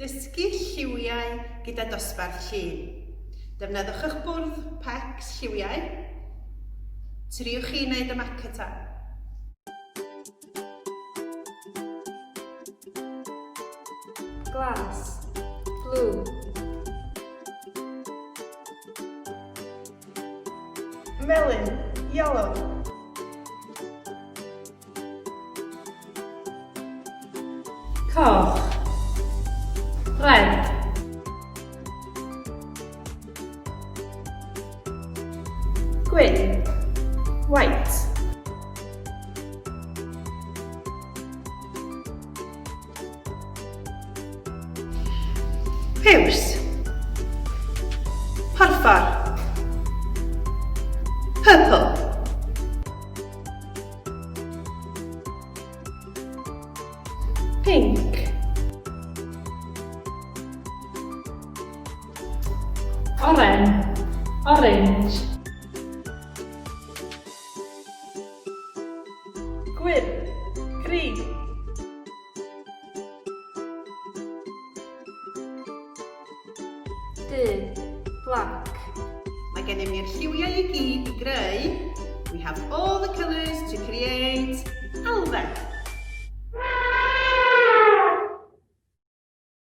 Dysgu lliwiau gyda dosbarth llun. Defnyddiwch eich bwrdd pecs lliwiau. Triwch chi wneud y Makaton. Glas, blue. Melyn, yellow. Coch. Red. Gwyn. White. Piws. Porffor. Purple. Pinc. Oren. Orange. Gwyrdd. Green. Du. Black. Mae gennym ni'r lliwiau i gyd i greu. We have all the colours to create Elfen.